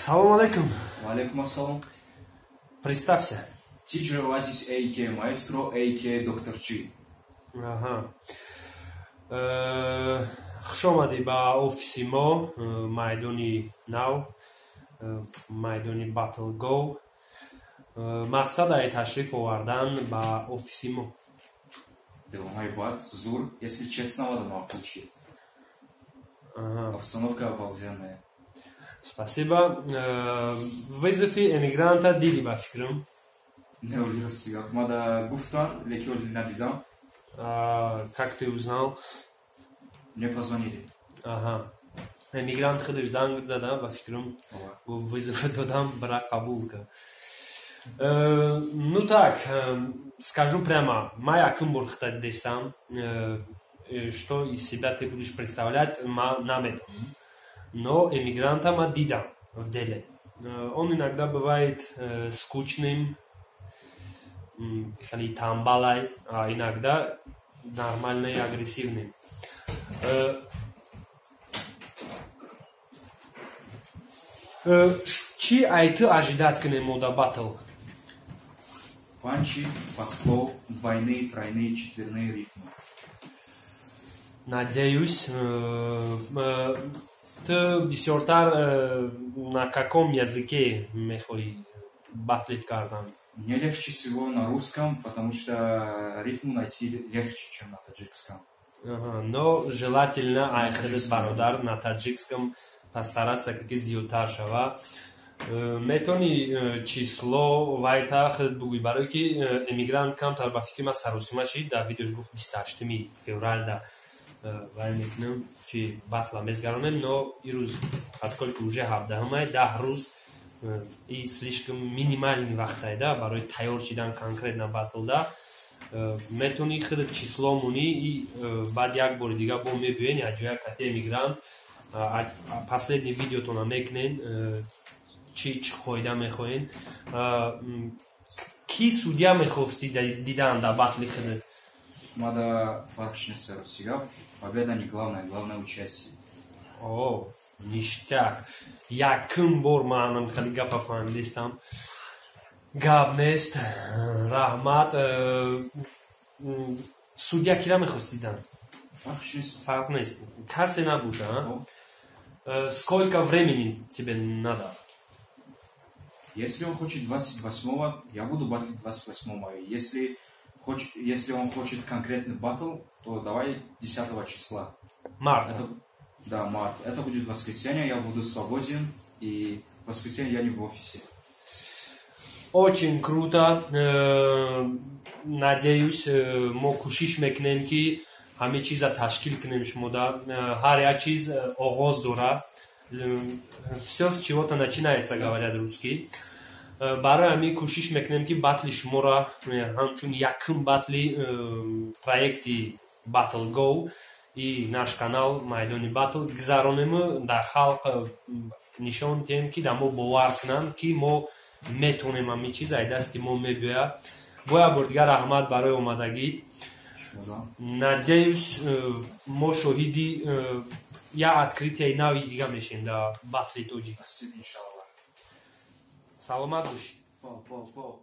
Салом алейкум. Валейкум ассалом. Представься. Тиджи Оазис, a.k.a. Маэстро, a.k.a. Доктор Чи. Аҳа. Хуш омадӣ ба офиси мо, майдони нав, майдони Battle Go. Мақсад ай ташриф овардан ба офиси мо? Девонаи бад, зур, если честно, вода мақул. Обстановка обалденная. Спасибо. Вызови эмигранта дидӣ, ба фикрам? Не, оли рости гап. Мада гуфтан, леки оли надидам. Как ты узнал? Мне позвонили. Ага. Эмигрант худаш занг зада, ба фикрам. Вызов додам, бра, қабул кард. Ну так, скажу прямо, ма якум бор худта дидестам, что из себя ты будешь представлять, ма намедонам. Но эмигранта ма дидам в деле. Он иногда бывает скучным, хеле тамбалай, а иногда нормально и агрессивным. Чӣ ай ту ожидать кунем мо да батл? Панчи, fast flow, двойные, тройные, четверные рифмы. Надеюсь, ту бисёртар на каком языке мехоҳӣ батлить кардан? Мне легче всего на русском, потому что рифму найти легче, чем на таджикском. Ага, но желательно ай худат, бародар, на таджикском постараться, ки зиёдтар шава. Метавонӣ число вайта худат бугӯӣ, барое ки эмигрант камтар, ба фикри ман, саросима шид. Дар видеош гуфт, 28-уми февралда вай мекунем, чи батла мезгаронем, но ирӯз, поскольку уже 17-умай, 10 рӯз и слишком минимальный вақтай да барои тайёр шидан конкретно батлда. Метавонӣ худат число мунӣ и баъд як бори дига бо мебиёен якҷоя кати эмигрант, последний видеотона мекунен, чӣ қоида мехоҳен. Кӣ судья мехостӣ дидан дар батли худат? Мада фарқш нест, рости гап. Победа не главное, главное участие. О, ништяк! Якум бор манам хеле гапа фаҳмидистам. Гап нест, раҳмат. Судья кира мехост дидан? Фарқш нест. Фарқ нест, касе набуда. Сколько времени тебе надо? Если он хочет 28-го, я буду батлить 28 мая. Если он хочет конкретный батл, то давай 10 числа. Марта. Это, да, март. Это будет воскресенье, я буду свободен, и в воскресенье я не в офисе. Очень круто. Надеюсь, мо кӯшиш мекунем, ки ҳамин чиза ташкил кунем шумода. Ҳар як чиз оғоз дорад. Все с чего-то начинается, говорят русские. Барои ҳамин кӯшиш мекунем, ки батли шуморо ҳамчун якум батли проекти Battle Go и наш канал Майдони Батл гузаронему, дар халқ нишон диҳем, ки дар мо бовар кунанд, ки мо метавонем, ҳамин чиз ай дасти мо мебиёяд. Бо як бор дигар раҳмат барои омадагӣ. Надеюсь, мо шоҳиди як открытияи нави дига мешем дар батли тоҷик. Саломат бошӣ. По, по, по.